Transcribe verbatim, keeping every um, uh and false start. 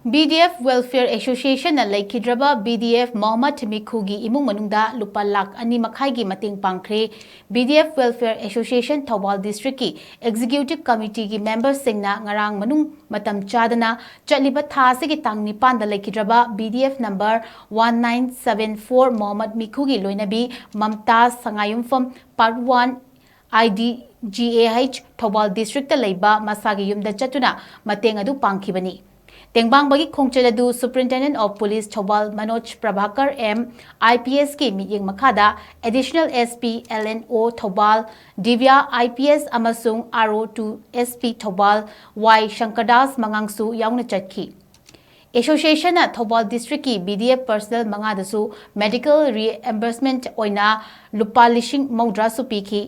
B D F Welfare Associationꯅ ꯂꯩꯈꯤꯗ꯭ꯔꯕ B D F Mohammad ꯃꯤꯈꯨꯒꯤ ꯏꯃꯨꯡ ꯃꯅꯨꯡꯗ ꯂꯨꯄꯥ ꯂꯥꯈ ꯑꯅꯤ ꯃꯈꯥꯏꯒꯤ ꯃꯇꯦꯡ ꯄꯥꯡꯈ꯭ꯔꯦ꯫ B D F Welfare Association Thoubal Districtꯀꯤ Executive Committeeꯒꯤ memberꯁꯤꯡꯅ ꯉꯔꯥꯡ ꯃꯅꯨꯡ ꯃꯇꯝ ꯆꯥꯗꯅ ꯆꯠꯂꯤꯕ ꯊꯥ ꯑꯁꯤꯒꯤ ꯇꯥꯡ ꯅꯤꯄꯥꯟꯗ ꯂꯩꯈꯤꯗ꯭ꯔꯕ B D F number one nine seven four Mohammad ꯃꯤꯈꯨꯒꯤ ꯂꯣꯏꯅꯕꯤ ꯃꯝꯇꯥꯖ ꯁꯉꯥꯏꯌꯨꯝꯐꯝ Part one I D G A H Thoubal Districtꯇ ꯂꯩꯕ ꯃꯁꯥꯒꯤ ꯌꯨꯝꯗ ꯆꯠꯇꯨꯅ ꯃꯇꯦꯡ ꯑꯗꯨ ꯄꯥꯡꯈꯤꯕꯅꯤ꯫ ꯇꯦꯡꯕꯥꯡꯕꯒꯤ ꯈꯣꯡꯆꯠ ꯑꯗꯨ Superintendent of Police Thoubal Manoj Prabhakar M I P Sꯀꯤ ꯃꯤꯠꯌꯦꯡ ꯃꯈꯥꯗ Additional S P L N O Thoubal ꯗꯤꯕ꯭ꯌꯥ I P S ꯑꯃꯁꯨꯡ R O two S P Thoubal Y ꯁꯪꯀꯔꯗꯥꯁ ꯃꯉꯥꯡꯁꯨ ꯌꯥꯎꯅ ꯆꯠꯈꯤ꯫ Associationꯅ Thoubal Districtꯀꯤ B D F personnel ꯃꯉꯥꯗꯁꯨ medical reimbursement ꯑꯣꯏꯅ ꯂꯨꯄꯥ ꯂꯤꯁꯤꯡ ꯃꯧꯗ꯭ꯔꯥꯁꯨ ꯄꯤꯈꯤ꯫